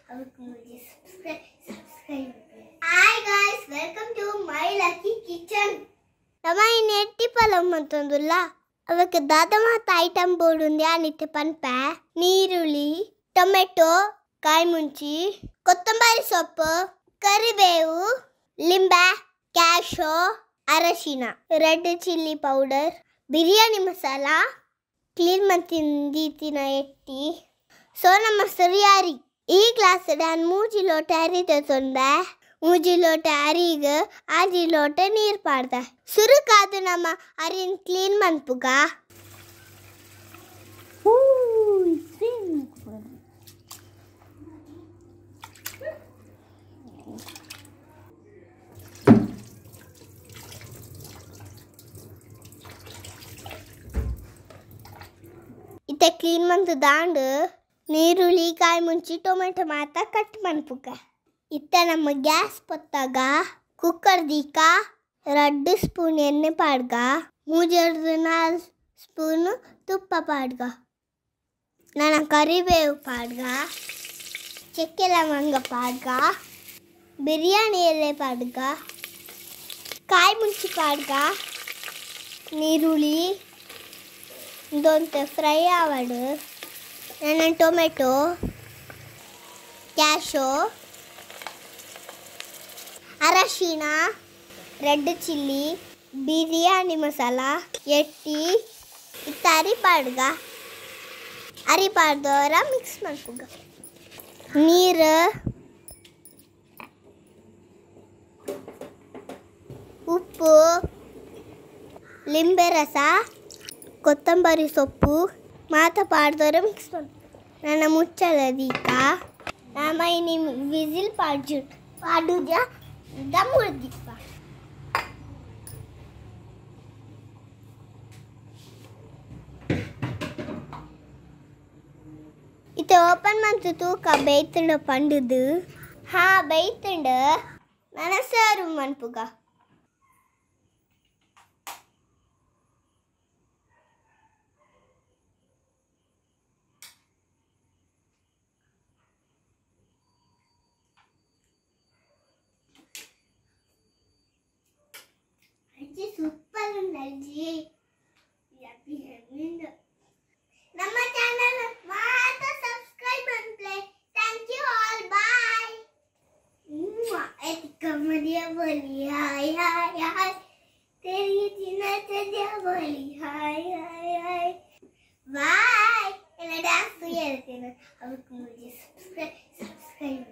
मुझे subscribe. Hi guys, welcome to my lucky kitchen. ನಮ್ಮ ನೆಟ್ಟಿ ಪಲವ್ ಮಂತೊಂದುಲ್ಲ ಅವಕ್ಕೆ ದಾದ ಮಾತ ಐಟಮ್ ಬೋರ್ಡ್ ಉಂದು ಆನಿತ್ತೆ ಪನ್ಪೆ ನೀರುಳ್ಳಿ, ಟೊಮೆಟೊ, ಕಾಯಿ ಮುಂಚಿ, ಕೊತ್ತಂಬರಿ ಸೊಪ್ಪು, ಕರಿಬೇವು, ಲಿಂಬೆ, ಕ್ಯಾಶೋ, ಅರಶಿನ, red chilli powder, biryani masala, clean ಮಂತಿಂದೀತಿನ ಎಟ್ಟಿ. ಸೊ ನಮ್ಮ ಸರಿಯಾರಿ ಈ ಗ್ಲಾಸ್ ನಾನು ಮೂಜಿ ಲೋಟ ಅರಿದ ತೊಂದೆ, ಮೂಜಿ ಲೋಟ ಅರಿಗ ಆಜಿ ಲೋಟ ನೀರು ಪಾಡ್ದೆ. ಸುರುಕಾದು ನಮ್ಮ ಅರಿನ ಕ್ಲೀನ್ ಮನ್ಪುಗ. ಇತ್ತೆ ಕ್ಲೀನ್ ಮಂತು ದಾಂಡು ನೀರುಳ್ಳಿ, ಕಾಯಿ ಮುಂಚಿ, ಟೊಮೆಟೊ ಮಾತ ಕಟ್ ಮನ್ಪುಗ. ಇತ್ತ ನಮ್ಮ ಗ್ಯಾಸ್ ಪೊತ್ತಾಗ ಕುಕ್ಕರ್ ದೀಕ 2 ಸ್ಪೂನ್ ಎಣ್ಣೆ ಪಾಡ್ಗ, 3-4 ಸ್ಪೂನ್ ತುಪ್ಪ ಪಾಡ್ಗ, ನನ್ನ ಕರಿಬೇವು ಪಾಡ್ಗ, ಚಕ್ಕೆ ಲವಂಗ ಪಾಡ್ಗ, ಬಿರಿಯಾನಿ ಎಲೆ ಪಾಡ್ಗ, ಕಾಯಿ ಮುಂಚಿ ಪಾಡ್ಗ, ನೀರುಳ್ಳಿ ಇದೊಂದು ಫ್ರೈ ಆವಡು, ನನ್ನ ಟೊಮೆಟೊ, ಕ್ಯಾಶೋ, ಅರಶಿನ, ರೆಡ್ ಚಿಲ್ಲಿ, ಬಿರಿಯಾನಿ ಮಸಾಲ, ಎಟ್ಟಿ ಇತ್ತ ಅರಿಪಾಡ್ಗ. ಅರಿಪಾಡ್ದವರ ಮಿಕ್ಸ್ ಮಾಡ್ಕುಗ. ನೀರು, ಉಪ್ಪು, ಲಿಂಬೆ ರಸ, ಕೊತ್ತಂಬರಿ ಸೊಪ್ಪು ಮಾತ ಪಾಡ್ದವರ ಮಿಕ್ಸ್ ಮಾಡ್ಕೊ. ನನ್ನ ಮುಚ್ಚಳ ದೀಕ ನಮ್ಮ ಇನಿ ವಿಸಿಲ್ ಪಾಡ್ಜು ಪಾಡುದ ದಮ್ ದೀಪ. ಇತ್ತೆ ಓಪನ್ ಮಂತು ತೂಕ ಬೇಯ್ತುಂಡು ಪಂಡುದು. ಹಾ ಬೇಯ್ತುಂಡು. ನನ್ನ ಸರ್ವ್ ಮನ್ಪುಗ. ಸೂಪರ್ ಉಂಡಲ್ಜಿ. ನಮ್ಮ ಚಾನಲ್ ಮಾತ್ರ subscribe ಅನ್ಪ್ಲೆ. Thank you all, bye. कमरिया बोली हाय हाय हाय, तेरी जीना चलिया बोली हाय हाय हाय, बाय. ಎಲ್ಲ ಡ್ಯಾನ್ಸ್ ಹೇಳ್ತೇನೆ. ಅವಕ್ಕೆ ಮುझे ಸಬ್ಸ್ಕ್ರೈಬ್.